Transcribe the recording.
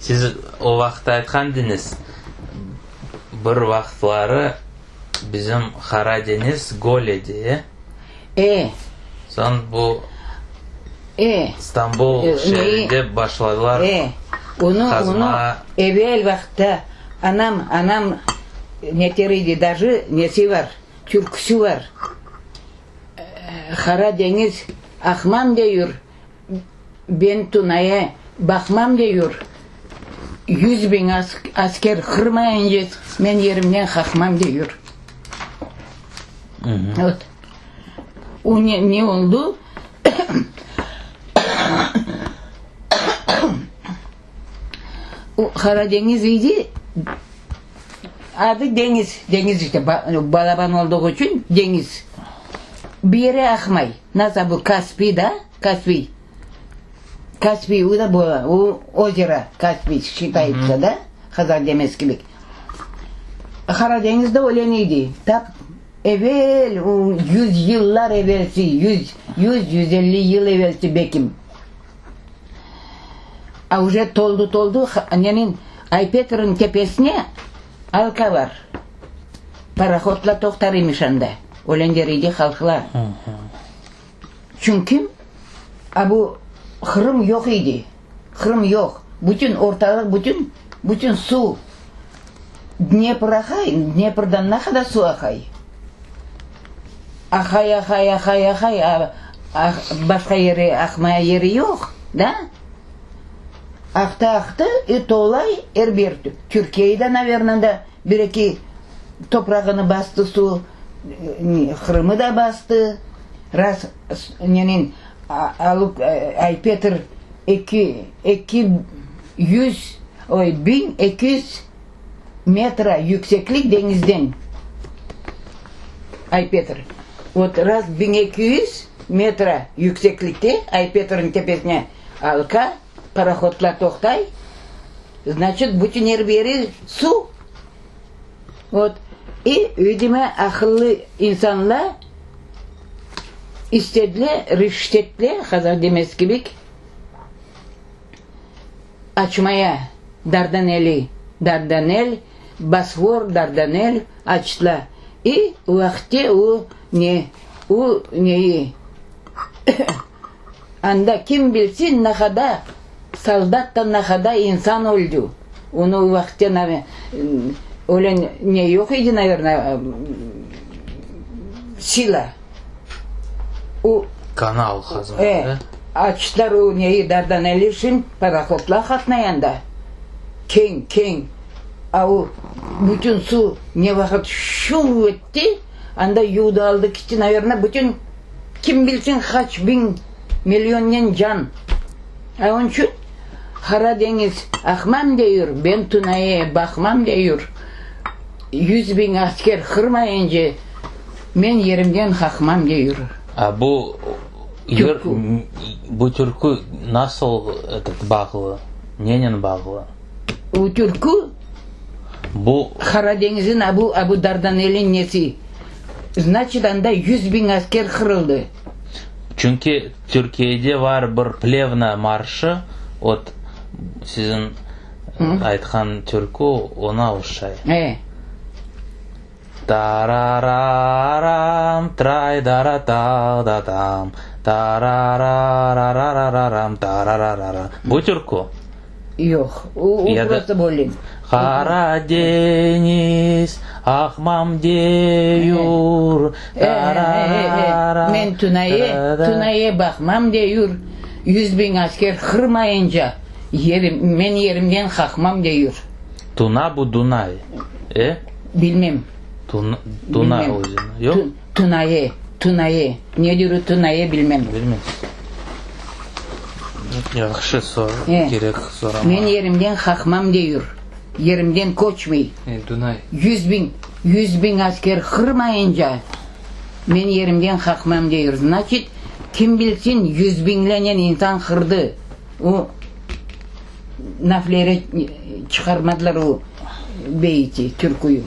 Siz o vaqıt aytqan ediñiz, bir vaqıtları bizim Qara deñiz göl edi, e? E. Soñ bu E. İstanbul şeerinde başladılar E. Onı, qazma. onı evel vaqıtta anam, anam neter edi, daje nesi var, türküsi var. Qara deñiz aqmam deyür, Ben Tunaya baqmam deyur, 100.000 asker qırmayınca men yerimden qaqmam deyur. Vot. O ne, ne oldu? O Qara deñiz idi, adı deñiz, deñiz işte, balaban olduğu içün deñiz. Bir yere aqmay. Nasıl bu Kaspiy da, Kaspiy, Kaspiy o da o ozero Kaspiy şçitayıtsa da, Hazar deñiz kibi. Qara deñiz de öyle neydi, tap evel, o yüz yıllar evelsi, yüz, yüz, 150 yıl evelsi bekim. A uje toldu, toldu, neniñ, Ay-Petrniñ tepesine alka bar. Parohodlar toqtar emiş anda, ölenler edi halqlar. Çünki a bu Qırım yoq edi, Qırım yoq, bütün ortalıq, bütün, bütün suv Dnepr aqay, Dneprdan ne qadar suv aqay? Aqay, aqay, aqay, aqay, a başqa yere aqmaya yeri yoq, da? Aqtı, aqtı, i tolay er bir Türkiyeyi de, naverno, da bir-eki toprağını bastı suv, Qırımı da bastı. Raz nenen alıp Ay-Petr eki, 200, oy, 1200 metra yükseklik deñizden Ay-Petr. Vot raz 1200 metra yükseklikte Ay-Petrniñ tepesine alka, parohodlar toqtay, znaçit, bütün er bir yeri suv. Vot, i, vidimo, aqıllı insanlar istediler, rişit ettiler, Hazar demez kibik, açmaya Dardaneli, Dardanel, Bosfor, Dardanel açtılar. I, o vaqıtte o ne, o neyi, anda kim bilsin ne qadar soldat da ne qadar insan öldü. Onı o vaqıtte öyle ne yoq edi, naverno, sila. O, Kanal qazmağa, e, açtılar o neyi, Dardanelli içün parohodlar qatnay anda. Keñ, keñ. A o bütün suv ne vaqıt şuv etti, anda yuvdı aldı kitti, naverno, bütün, kim bilsin qaç biñ, millionnen can. A onıñ içün Qara deñiz aqmam deyür, ben Tunaya baqmam deyür. 100.000 asker qırmayınca men yerimden qaqmam deyür. A bu yır, bu türkü nasıl etet bağlı, nenen bağlı? O türkü Bu. Qara deñizin abu, abu Dardanelin nesi, znaçit anda 100.000 asker qırıldı. Çünki Türkiyede var bir Plevna marşı, ot, siziñ aytqan türkü oña oşay. E. Tarararam tray dara ta da tam tararararararam tarararara. Bu türkü? Yoq, o, o Ya da prosto böyle. Qara deñiz aqmam deyur, E, e, e, e, Men Tunaye, Tunaye baqmam deyur, 100.000 asker qırmayınca yerim, men yerimden qaqmam deyur. Tuna bu Dunay, e? Bilmem. Tuna, Tuna Bilmem. özeni, yoq? Tunaye, Tunaye, nedir o Tunaye bilmem. Bilmez. Yahşı sor, E, kerek sorama. Men yerimden qaqmam deyur, yerimden köçmey. E, Dunay. 100.000, 100.000 asker qırmayınca men yerimden qaqmam deyur. Znaçit, kim bilsin yüz biñlenen insan qırdı. O naflere çıqarmadılar o beyiti, türküyü.